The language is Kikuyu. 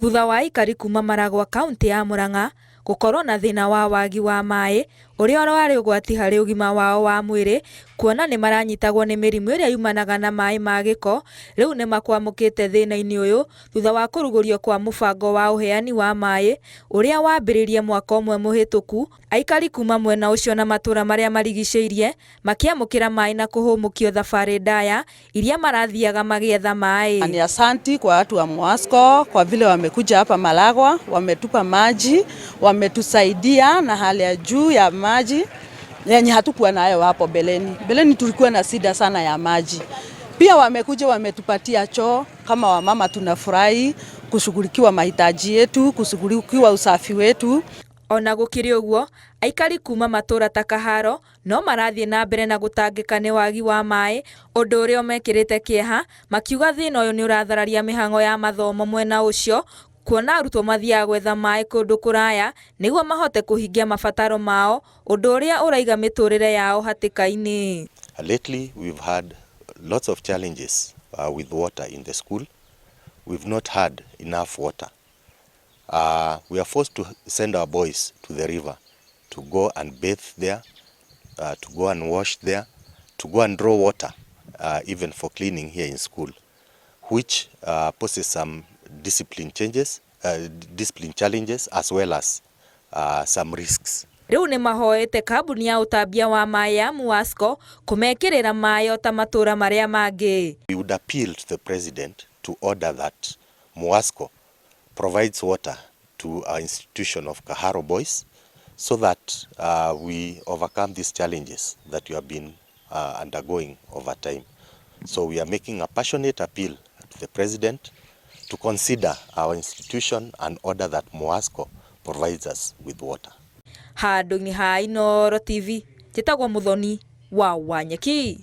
Thutha wa aikari kuma Maragwa, kaunti ya Murang'a, gũkorwo na thĩna wa wagi wa maĩ ũrĩa warĩ ũgwati harĩ ũgima wao wa mwĩrĩ, kuona nĩ maranyitagwo nĩ mĩrimũ ĩrĩa yumanaga na maĩ ma gĩko, rĩu nĩ makwamũkĩte thĩna-inĩ ũyũ thutha wa kũrugũrio kwa mũbango wa ũheani wa maĩ ũrĩa wambĩrĩirie mwaka ũmwe mũhĩtũku. Aikari kuma mwena ũcio na matũra marĩa marigicĩirie makĩamũkĩra maĩ na kũhũmũkio thabarĩ ndaya iria marathiaga magĩetha maĩ. Ni asanti kwa watu wa Muwasco kwa vile wamekuja hapa Maragwa, wametupa maji, wametusaidia na hali ya juu ya maji yenye hatukuwa nayo hapo beleni. Beleni tulikuwa na shida sana ya maji. Pia wamekuja wametupatia choo. Kama wamama tunafurahi kushughulikiwa mahitaji yetu, kushughulikiwa usafi wetu. Ona gũkĩrĩ ũguo, aikari kuma matũra ta Kaharo no marathiĩ na mbere na gũtangĩka nĩ wagi wa maĩ, ũndũ ũrĩa ũmekĩrĩte kĩeha, makiuga thĩna ũyũ nĩ ũrathararia mĩhang'o ya mathomo mwena ũcio, kuona arutwo mathiaga gwetha maĩ kũndũ kũraya nĩguo mahote kũhingia mabataro mao, ũndũ ũrĩa ũraiga mĩtũrĩre yao hatĩka-inĩ. Lately, we've had lots of challenges with water in the school. We've not had enough water. We are forced to send our boys to the river to go and bathe there, to go and wash there, to go and draw water, even for cleaning here in school, which poses some discipline changes, discipline challenges, as well as some risks. Rĩu nĩ mahoete kambuni ya ũtambia wa maĩ ya Muwasco kũmekĩrĩra maĩ o ta matũra marĩa mangĩ. We would appeal to the president to order that Muwasco provides water to our institution of Kaharo Boys so that we overcome these challenges that we have been undergoing over time. So we are making a passionate appeal to the president to consider our institution and order that Muwasco provides us with water. Handũ-inĩ ha Inooro TV, njĩtagwo Mũthoni wa Wanyeki.